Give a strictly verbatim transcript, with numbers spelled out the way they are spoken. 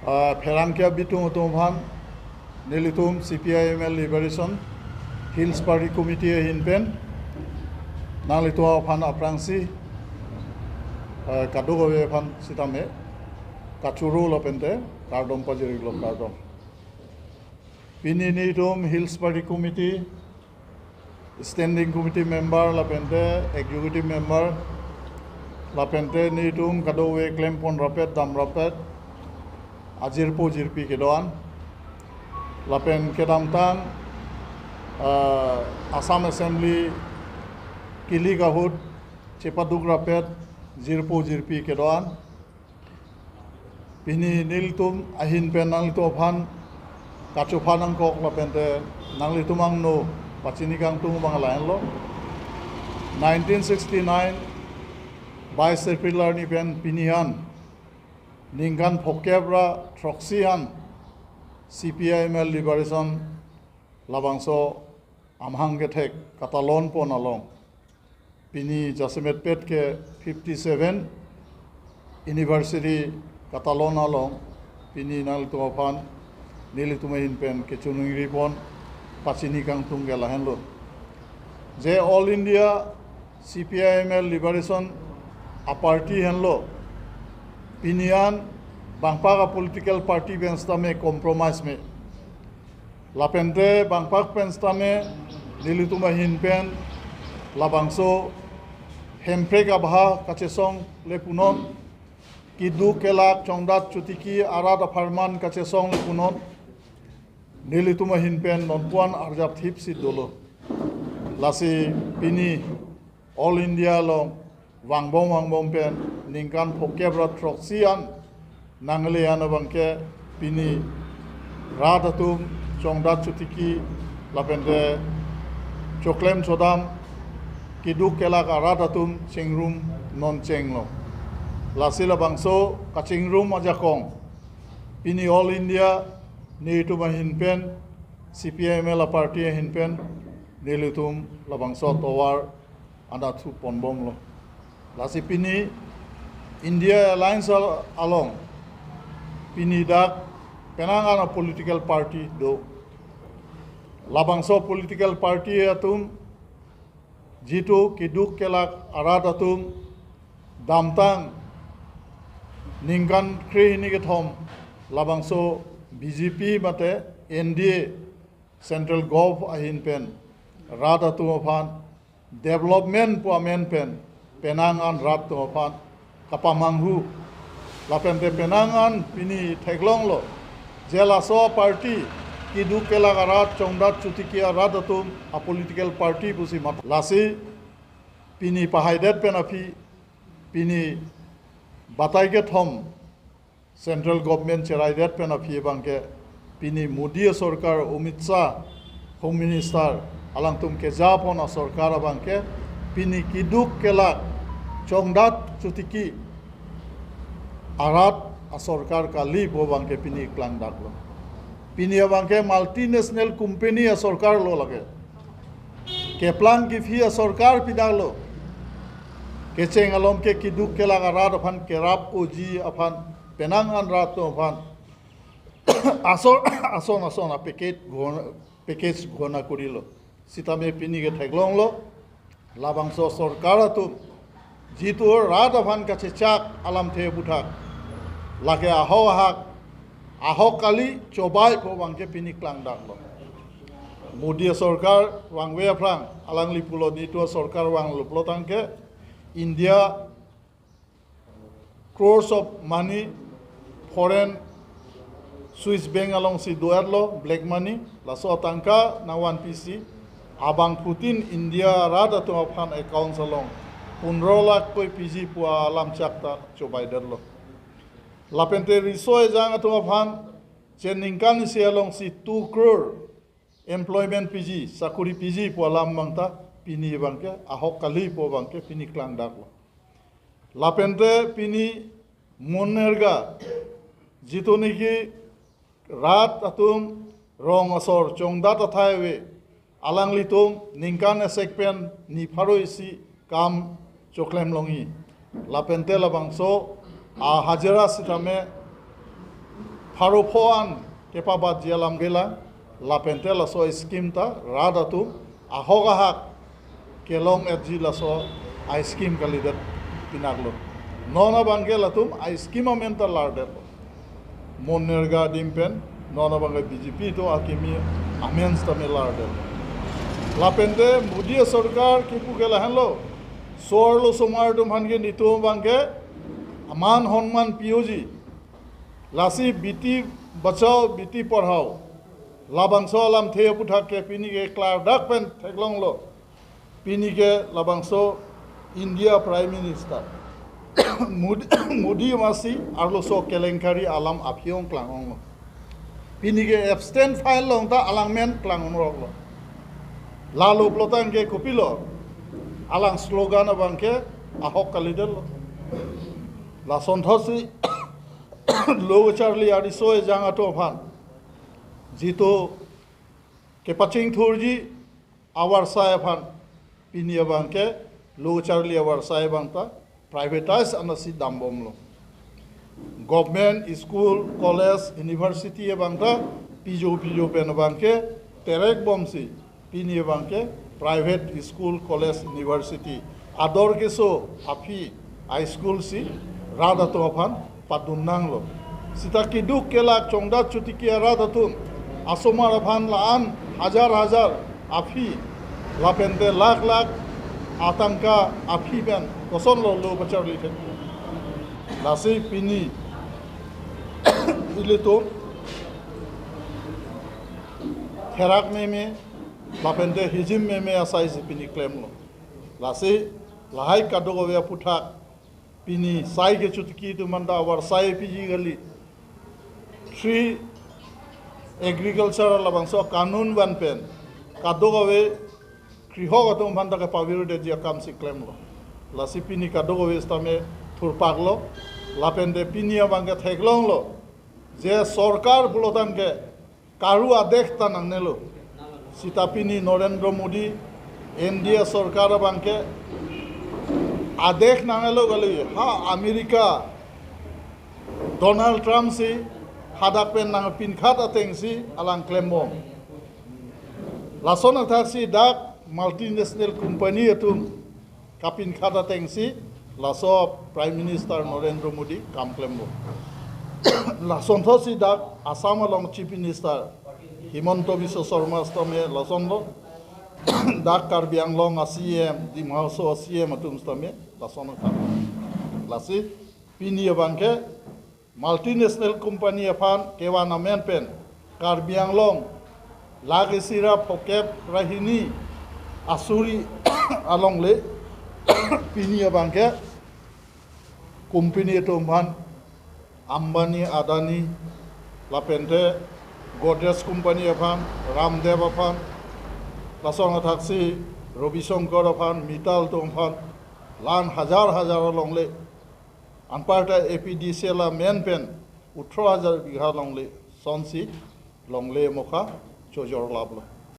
Ah, pherangke abitung atum aphan, nelitum C P I M L Liberation Hills Party Committee ahin pen nanglitum aphan aphrangsi, ah, kadokave aphan sitame kachoro lapente kardom pajirlo, kardom. Pini nelitum Hills Party Committee, Standing Committee member lapente Executive member lapente nelitum kadokave klempon rapet, dam rapet, ajirpo jirpi kedo-an lapen kedamtang, ah, Assam Assembly kilik ahut chepaduk rapet, jirpo jirpi kedo-an. Pini nelitum ahin pen nanglitum aphan kachopha nangkok lapente nanglitum angno pachini kangtung abang lahenlo. Nineteen sixty-nine vice April arni pen pini an ningkan phokep ra throksi an C P I M L Liberation labangso amahang kethek katalon pon along pini jasemetpet ke fifty seven anniversary katalon along pini nanglitum aphan nelitum ahin pen kechoningri pon pachini kangtung ke lahenlo. Je All India C P I M L Liberation a party henlo, pini an bangpak a political party pen sitame compromise me. Lapente bangpak pen sitame nelitum ahin pen labangso Hemprek abha kachesong le punon, keduk kelak chongdat chotiki arat apharman kachesong le punon, nelitum ahin pen nonpu-an arjapthipsi dolo. Lasi pini All India along vangbom vangbom pen ningkan phokep ra throksi an nangle an abangke pini rat atum chongdat chotiki lapente choklem chodam keduk kelak arat atum chingrum non chenglo. Lasi labangso kachingrum ajakong pini All India nelitum ahin pen, C P I M L a party ahin pen nelitum labangso tovar anda thu ponbomlo. Lasi pini India Alliance al-, along pini dak penang an a political party do. Labangso political party atum jitu keduk kelak arat atum damtang ningkan krehini kethom labangso B J P mate N D A central gov ahin pen rat atum aphan development pu amen pen penang an rat atum aphan kapamanghu. Lapente penang an pini theklonglo je laso party keduk kelak arat chongdat chotiki arat atum a political party pusi mat. Lasi pini pahaidet pen aphi, pini batai kethom central government cheraidet pen aphi abangke pini Modi a sorkar, Amit Shah Home Minister, alangtum kejapon a sorkar abangke pini keduk kelak chongdat chotiki arat a sorkar kali pu abangke pini klangdaklo. Pini abangke multinational company a sorkar lo lake. Keplang kephi a sorkar pidaklo. Kecheng alom ke keduk kelak arat aphan kerap oji aphan penang an rat atum aphan asor ason ason a package ghona, package ghona kurilo. Sitame pini ke theklonglo labangso sorkar atum jitu rat aphan kachechak alamthe aputhak lake ahok ahak, ahok kali chobai pu abangke pini klangdaklo. Modi a sorkar vangve aphrang alangli pulo nitu a sorkar vanglo pulo tangke India crores of money foreign Swiss bank alongsi do-etlo black money, laso atangka nangvan pisi abangphutin India rat atum aphan accounts along pundro lakh koi piji pu alam chak ta chobaidetlo. Lapente riso ejang atum aphan che ningkan isi alongsi two crore employment piji, sakuri piji pu alam abang ta pini abangke ahok kali pu abangke pini klangdaklo. Lapente pini MGNREGA, jitu niki rat atum rong asor chongdat athai ave, alanglitum ningkan esek pen ni pharo isi kam choklem longji. Lapente labangso a hajira sitame Pharo pho an kepabatji alam kelang, lapente laso scheme ta rat atum ahok ahak kelong etji laso a-scheme kalidet pinaklo. Non abangke latum a-scheme amen ta lardetlo. MGNREGA adim pen, non abangke B J P atum akimi amen sitame lardetlo. Lapente Modi sorkar kipu ke lahenlo. So-arlo osomar atum aphan ke netum abangke aman honman pi-oji. Lasi beti bachao, beti padhao, labangso alamthe aputhak ke pini ke klardak pen theklonglo. Pini ke labangso India Prime Minister Modi, Modi masi arloso kelenkari alam aphi-ong klang-onglo. Pini ke absent file along ta alang men klang-ongroklo. Lalo pulo tangte kopilo, alang slogan abangke ahok kalidetlo. Lasonthotsi lo kacharli ariso ejang atum aphan, jitu kepachingthurji avarsai aphan, pini abangke lo kacharli avarsai abang ta privatize anatsi dambomlo. Government school, college, university abang ta pijo pijo pen abangke terekbomsi, pini abangke private school, college, university ador keso aphi a-school si rat atum aphan padunnanglo. Sita keduk kelak chongdat chotiki arat atum asomar aphan la-an hajar hajar aphi, lapente lakh lakh atangka aphi pen kosonlo lo pacharli thek. Lasi pini ilitum therak meme, lapente hijim meme asaisi pini klemlo. Lasi lahai kadokave aputhak pini sai kechotiki atum aphan ta avarsai piji kali. Three agriculture labangso kanun van pen kadokave krihok atum aphan ta kepavirdetji akamsi klemlo. Lasi pini kadokave sitame thurpaklo. Lapente pini abangke theklonglo je sorkar pulo tangte karu adesh ta nangnelo. Sita pini Narendra Modi N D A sorkar abangke adesh nangnelo kali, ha America Donald Trump si hadak pen nangpinkhat atengsi alang klembom. Lason athaksi dak multinational company atum kapinkhat atengsi laso Prime Minister Narendra Modi kam klembom. Lasonthotsi dak Assam along Chief Minister Himanta Biswa Sarma sitame lasonlo. Dak Karbi Anglong a-C E M, Dima Hasao a-C E M atum sitame lason atha. Lasi pini abangke multinational company aphan kevan amen pen Karbi Anglong lakh isi ra phokep ra hini asuri alongle pini abangke company atum aphan, Ambani, Adani, lapente Godrej company aphan, Ramdev aphan, lason athaksi Ravi Shankar aphan, Mittal atum aphan, la-an hajar hajar alongle, anparta A P D C L amen pen othro hajar bigha longle sonsi longle mokha chojor laplo.